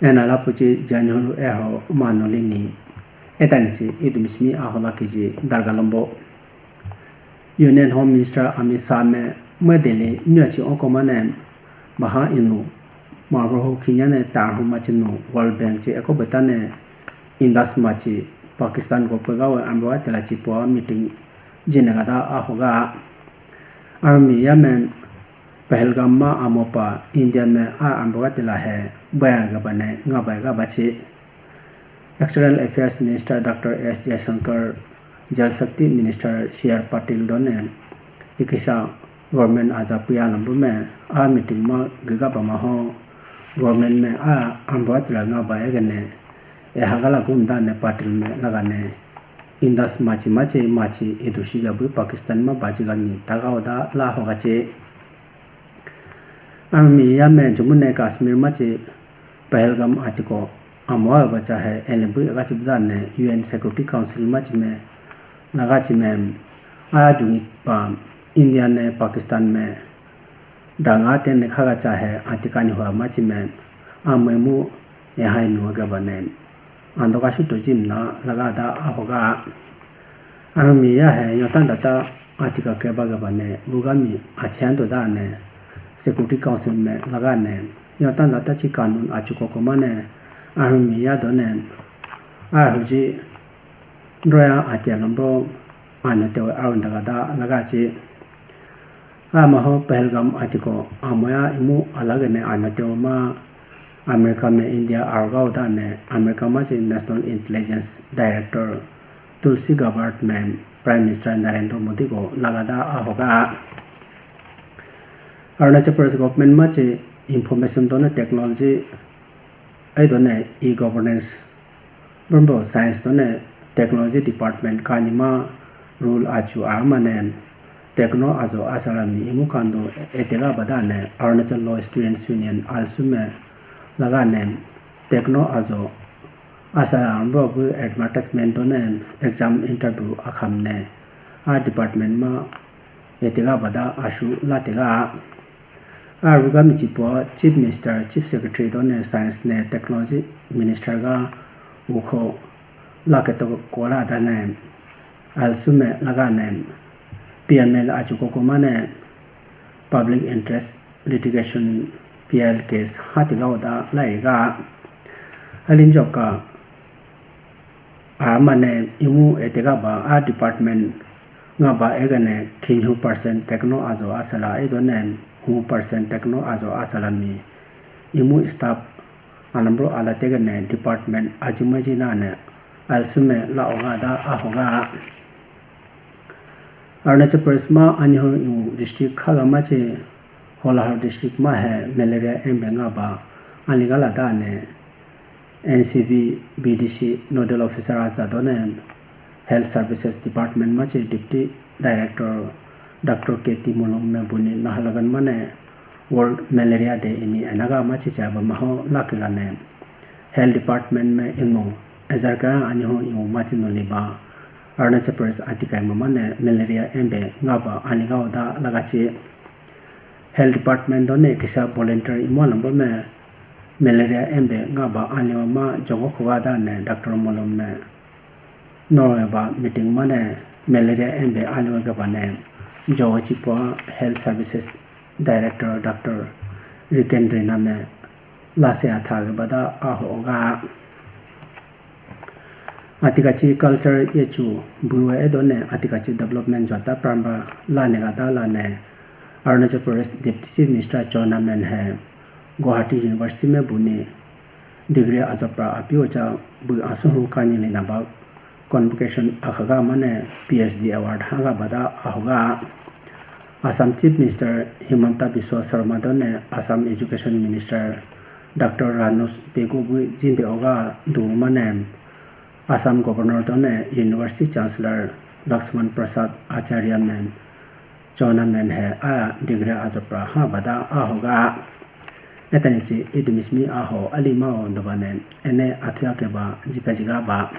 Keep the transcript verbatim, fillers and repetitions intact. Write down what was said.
Ena lapuchi janhulu eho manulini. Etanichi idumismi ahola kiji dargalombo. Union Home Minister Amit Shah me mwe Delhi nyochi oko mane baha inu marbo ho khinyane tarhu machinu World Bank chi eko betane Indus machi Pakistan ko pegawe ambo atela chi po meeting jinagada ahoga. Army ya me Pahalgam ma amopa India me a ambo atela he baya gabane ngabai gabachi. External Affairs Minister Doctor S Jaishankar, Jal Shakti Minister C R Patil done ikisa government aja puya lambu me a meeting ma giga pama ho government me a ambo atela ngabai gane. E hagala gumda ne Patil me lagane Indus machi machi machi idushi gabu Pakistan ma baji gani tagaoda la hogache. Army ya me Jammu and Kashmir machi Pahalgam atiko amwa bacha he elebu gachi budane U N Security Council machi me lagachi me a dungi pa India ne Pakistan me danga tene khaga cha he atikani hua machi me amemu ehai nu gabane. Ando kasu to jimna lagada ahoga. Army ya he yotanda ta atika keba gabane bugami achianto dane Security Council me lagane yotanda ta chi kanun achuko komane army ya done a huji droya atia lombo ano tewe arunda gada lagachi. Amaho Pahalgam atiko amoya imu alagane ano tewe ma America me India arga uda ne America ma chi National Intelligence Director Tulsi Gabbard me Prime Minister Narendra Modi ko lagada ahoga. Arunachal Pradesh government ma chi information done technology ai done e-governance Brombo science tone technology department kanima rule achu amane techno ajo asalami imu kando etega badane Arunachal Law Students Union alsume lagane techno ajo asalambo bu advertisement tone exam interview akham ne a department ma etega bada asu latega. Arugami chipo Chief Minister, Chief Secretary done Science ne Technology Minister ga ukho laketo kola dane alsume lagane P M L achuko komane public interest litigation P I L case hati gauda laiga alinjoka Amane imu etega ba a department nga ba egane khinhu percent techno ajo asala edone hu percent techno ajo asala mi imu staff anambro ala tegane department ajimaji nane alsume la oga da ahoga. Arunachal Pradesh ma anyiho imu district khaga machi Kolahar district ma he malaria embe nga ba anigala dane N C V B D C nodal officer aja done Health Services Department machi Deputy Director Doctor K T Molom me buni Nahalagan mane World Malaria Day ini enaga machi chaba maho lakilane Health Department me inu ejarka anyiho imu machi nuliba Arunachal Pradesh atikai mamane malaria embe ngaba anigao da lagachi. Health Department done kisa volunteer imo lambo me malaria embe ngaba anigao ma jogo khuga da ne Doctor Molom me Norway ba meeting mane malaria embe anigao gaba ne jogo chipo Health Services Director Doctor Riken Rina me lase atha gaba da ahoga. Atikachi culture yechu buwe edone atikachi development jota pramba lane gada lane Arunachal Pradesh Deputy Chief Minister Chowna Mein he Guwahati University me buni degree ajopra api ocha bu asuhu kani lina ba convocation akhaga mane P H D award haga bada ahoga. Assam Chief Minister Himanta Biswa Sarma done Assam Education Minister Doctor Ranoj Pegu bu jimbe oga du mane Assam Governor done University Chancellor Lakshman Prasad Acharya men Chowna Mein he a degree ajopra ha bada ahoga. Etanichi idumismi aho alima o dobane ene athuya keba jipa jiga ba.